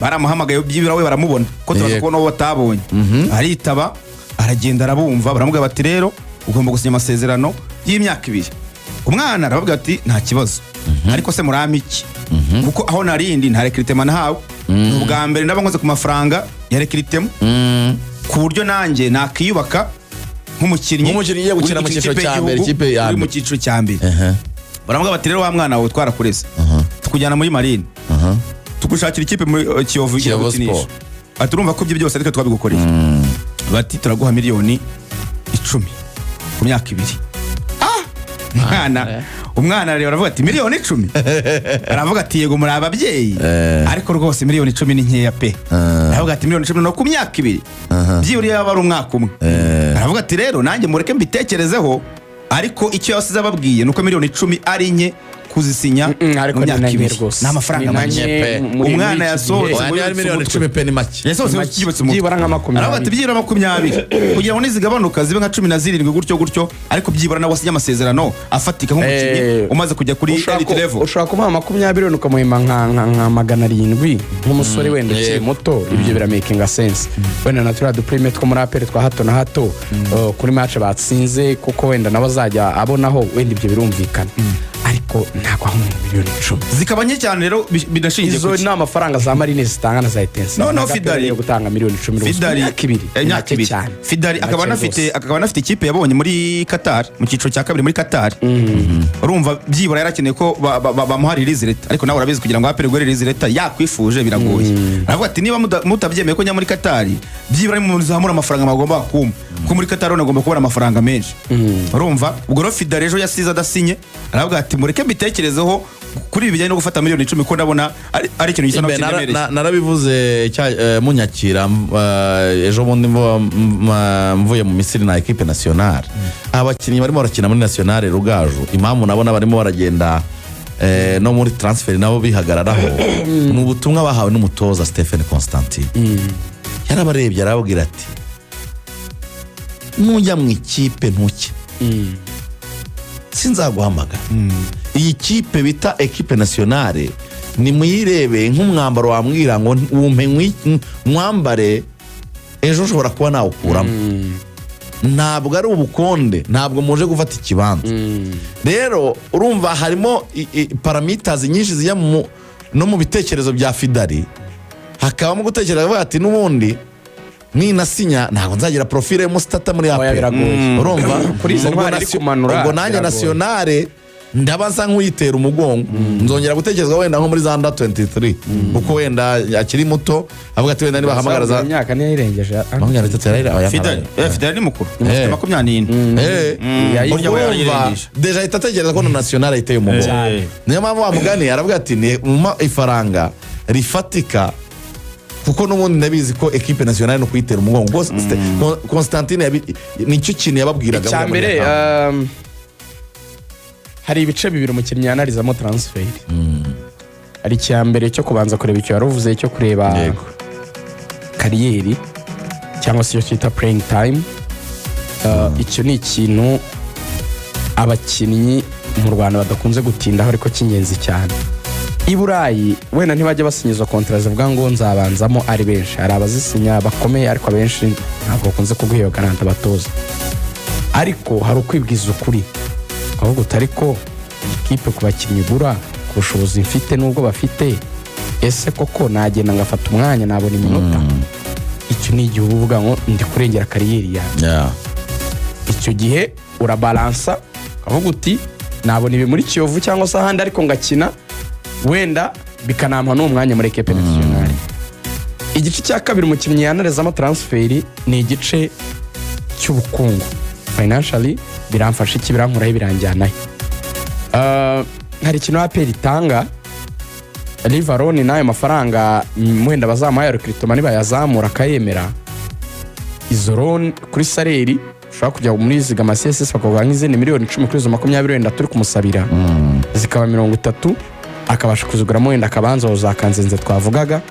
Baramuhamagaye byibura we baramubona ko turaza Yego. kubona uwo batabonye. Aritaba, aragenda, arabumva, baramubwira bati: "Rero ugomba gusinya amasezerano y'imyaka 2." Umwana arababwira ati: "Nta kibazo, ariko se murampa iki? Kuko aho narindi nta recrutement nahawe, ni ubwa mbere ndaba nkoze ku mafaranga ya recrutement ku buryo nanjye nakiyubaka nk'umukinnyi Nk'umukinnyi ugiye gukina uri mu cyiciro ikipe cya mbere, y'igihugu, ikipe ya uri mu mbere. cyiciro cya mbere." Baravuga bati: "Rero wa mwana wawe twarakureze, tukujyana muri Marine, tugushakira ikipe muri Kiyovu igiye Kiyovu gukinisha." Sport. Ati: "Urumva ko ibyo byose ariko twabigukoreye." Bati: "Turaguha miliyoni 10 ku myaka 2." Ah! Umwana arareba, aravuga ati: "Miliyoni 10?" Aravuga ati: "Yego, muri ababyeyi, ariko rwose miliyoni 10 ni nkeya pe." Aravuga ati: "Miliyoni 10 no ku myaka 2, byibura yaba ari umwaka umwe." Aravuga ati: "Rero nanjye mureke mbitekerezeho." Ariko icyo yasize ababwiye ni uko miliyoni 10 ari nke kuzisinya Ariko mu ni myaka na nke 2. rwose. Ni amafaranga Ni na make. nke Pe. Umwana muri iki yasohotse gihe. Oya, niba ari miliyoni 10 pe, ni make. Yasohotse Ni make. yibutse umutwe. Byibura nka 20. Aravuga ati: "Byibura 20, kugira ngo nizigabanuka zibe nka 17, gutyo gutyo, ariko byibura nawe wasinye amasezerano afatika nk'umukinnyi umaze kujya kuri elite level." Ushobora kumuha 20 wenda ukamuhemba nka 700 nk'umusore wenda ukiri muto, ibyo biramakinga sense. Wenda na turiya duprime two muri APR twa hato na hato, kuri match batsinze, kuko wenda nawe azajya abonaho wenda, ibyo birumvikana, ariko ntabwo aho umuntu miliyoni 10 zikaba nke cyane rero binashingiye Izo ku ki? ni amafaranga za Marine zitanga na za Etincelles. No, Fidali. Yo gutanga miliyoni 10 rwose ku Fidali myaka 2 ni imyaka make 2 cyane. Fidali Ni akaba make anafite rwose. akaba anafite ikipe yabonye muri Qatar, mu cyiciro cya kabiri muri Qatar. Urumva byibura yarakeneye ko bamuha release letter, ariko nawe urabizi, kugira ngo APR iguhe release letter yakwifuje biragoye. Aravuga ati: "Niba mutabyemeye ko njya muri Qatar, byibura nimuzamura amafaranga bagomba kumpa, kuko muri Qatar nagomba kubona amafaranga menshi." Urumva ubwo rero Fidali ejo yasize adasinye, aravuga ati: "Mureke mbitekerezeho kuri ibi bijyanye no gufata miliyoni 10, ko ndabona ari ikintu gisa naho Imbe, kiremereye." Narabivuze munyakira ejo bundi mvuye mu Misiri na équipe nationale. Abakinnyi barimo barakina muri nationale, Rugaju, impamvu nabona barimo baragenda no muri transfer nabo bihagararaho ni ubutumwa bahawe n'umutoza Stephen Constantine. Yarabarebye, arababwira ati: "Nujya mu ikipe ntuke, sinzaguhamagara. Iyi kipe bita équipe nationale nimuyirebe nk'umwambaro wambwira ngo wumpe mwambare, ejo ushobora kuba nawukuramo. Ntabwo ari ubukonde, ntabwo muje gufata ikibanza." Rero urumva harimo parameters nyinshi zijya no mu bitekerezo bya Fidari, hakabamo gutekereza avuga ati: "N'ubundi ninasinya ntabwo nzagira profile y'umustarter muri Oya, APR." biragoye. Urumva? Kuri izo Ubwo ntwari iri kumanura, ubwo nanjye biragoye. nationale ndaba nsa nk'uyitera umugongo, nzongera gutekereza wenda nko muri za under 23, kuko wenda akiri muto, avuga ati: "Wenda nibahamagara za" Imyaka niyo yayirengeje. 23 oya, Fidali Fidali ni mukuru, afite 24. Ubwo Burya urumva yarayirengeje. déjà ahita atekereza ko na nationale ayiteye umugongo. Cyane. Niyo mpamvu wa mugani aravuga ati: "Ni mumpa ifaranga rifatika, kuko n'ubundi ndabizi ko équipe nationale no kuyitera umugongo." Ubwo Constantine nicyo kintu yababwiraga. Icya muri mbere, Amerika. hari ibice bibiri umukinnyi yanalyzamo transfer. Hari icya mbere cyo kubanza kureba icyo wari uvuze cyo kureba carrière cyangwa se icyo twita playing time. Icyo ni ikintu abakinnyi mu Rwanda badakunze gutindaho, ariko cy'ingenzi cyane. I Burayi wenda ntibajya basinya izo kontara zivuga ngo nzabanzamo ari benshi. Hari abazisinya bakomeye, ariko abenshi ntabwo bakunze kuguha iyo garantie abatoza. Ariko hari ukwibwiza ukuri, ukavuga uti: "Ariko ikipe ku bakinnyi igura, ku bushobozi mfite n'ubwo bafite, ese koko nagenda ngafata umwanya, nabona iminota?" Icyo ni igihe uba uvuga ngo ndi kurengera carrière yanjye. Icyo gihe urabalansa, ukavuga uti: "Nabona ibi muri Kiyovu cyangwa se ahandi, ariko ngakina, wenda bikanampa n'uwo mwanya muri équipe nationale." Igice cya kabiri umukinnyi yanalyzamo transfer ni igice cy'ubukungu. Financially biramfasha iki? Birankuraho? Biranjyanahe? Hari ikintu APR itanga rivaroni n'ayo mafaranga, wenda bazamuha ya recrutement, nibayazamura akayemera, izo loan kuri salaire ushobora kujya muri zigama CSS bakaguha nk'izindi miliyoni 10 kuri izo 20 wenda turi kumusabira, zikaba 30, akabasha kuziguramo wenda akabanza za Kanzenze twavugaga,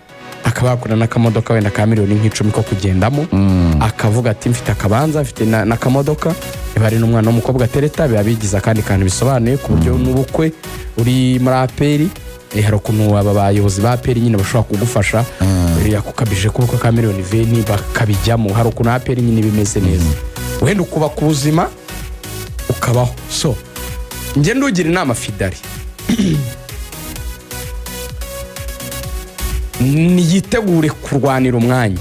akaba yakura n'akamodoka wenda ka miliyoni nk'10 ko kugendamo, akavuga ati: "Mfite akabanza, mfite n'akamodoka." Niba ari n'umwana w'umukobwa atereta, biba bigize akandi kantu bisobanuye, ku buryo n'ubukwe uri muri APR. Hari ukuntu aba bayobozi ba APR nyine bashobora kugufasha, yakukabije kuko ka miliyoni 20 bakabijyamo. Hari ukuntu APR nyine bimeze neza, wenda ukubaka ubuzima ukabaho. So njye ndugira inama Fidari, niyitegure kurwanira umwanya,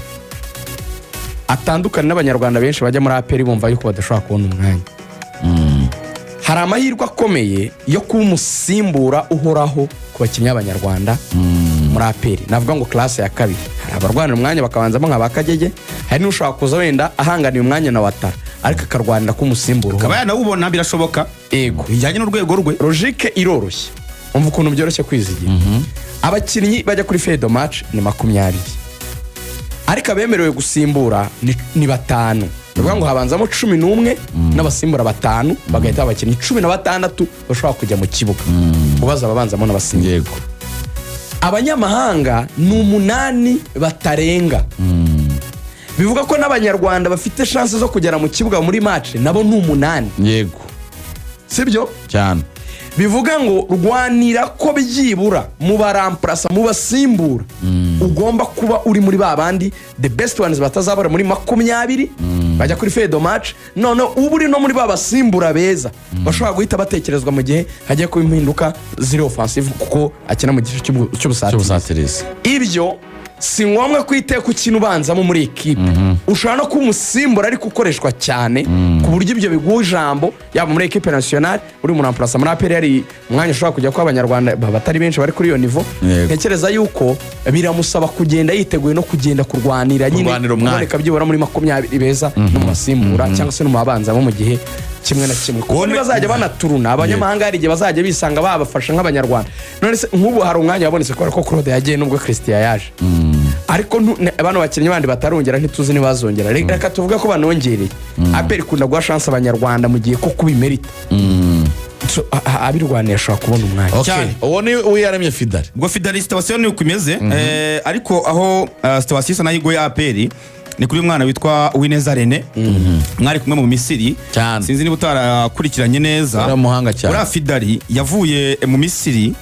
atandukane n'Abanyarwanda benshi bajya muri APR bumva yuko badashobora kubona umwanya. Hari amahirwe akomeye yo kuba umusimbura uhoraho ku bakinnyi b'Abanyarwanda muri APR. Navuga ngo classe ya kabiri, hari abarwanira umwanya bakabanzamo nka ba Kagege, hari n'ushobora kuza wenda ahanganiye umwanya na Watara, ariko akarwanira ko umusimbura Akaba uhoraho. yanawubona, birashoboka. Ego. Bijyanye n'urwego rwe. Logique iroroshye, umva ukuntu byoroshye kwizigira. Abakinnyi bajya kuri feuille de match ni 20, ariko abemerewe gusimbura ni batanu. Ni ukuvuga ngo habanzamo 11 n'abasimbura batanu, bagahita abakinnyi 16 bashobora kujya mu kibuga, ubaza ababanzamo n'abasimbura. Abanyamahanga ni umunani batarenga, bivuga ko n'Abanyarwanda bafite chance zo kugera mu kibuga muri match nabo ni umunani. Sibyo? Cyane. Bivuga ngo rwanira ko byibura mu baramparasa, mu basimbura, ugomba kuba uri muri ba bandi the best ones batazabura muri 20 bajya kuri feuille de match. Noneho uba uri no muri ba basimbura beza bashobora guhita batekerezwa mu gihe hagiye kuba impinduka ziri offensive, kuko akina mu gice cy'ubusatirizi. Cy'ubusatirizi. Ibyo si ngombwa ko iteka ukina ubanzamo muri ekipe, ushobora no kuba umusimbura ariko ukoreshwa cyane, ku buryo ibyo biguha ijambo yaba muri équipe nationale uri mu remplaçant. Muri APR hari umwanya ushobora kujya ko Abanyarwanda batari benshi bari kuri iyo niveau. Ntekereza yuko biramusaba kugenda yiteguye no kugenda kurwanira nyine Kurwanira umwanya. kuboneka byibura muri 20 beza no mu basimbura cyangwa se no mu babanzamo mu gihe kimwe na kimwe, kuko nibazajya banaturuna abanyamahanga, hari igihe bazajya bisanga babafasha nk'Abanyarwanda. None se nk'ubu hari umwanya wabonetse kubera ko Claude yagiye, nubwo Christian yaje, ariko bano bakinnyi bandi batarongera ntituzi ntibazongera. Reka tuvuge ko banongereye, APR ikunda guha chance Abanyarwanda mu gihe ko kubimerita. So, abirwaniye ashobora kubona umwanya. Cyane. Uwo ni Uwiyaremye Fidari. Ubwo Fidari situation ni uko imeze. Ariko aho situation isa nayo igoye APR ni kuri uyu mwana witwa Uwineza Rene mwari kumwe mu Misiri. Cyane. Sinzi niba utarakurikiranye neza. Uriya muhanga cyane. Uriya Fidari yavuye mu Misiri.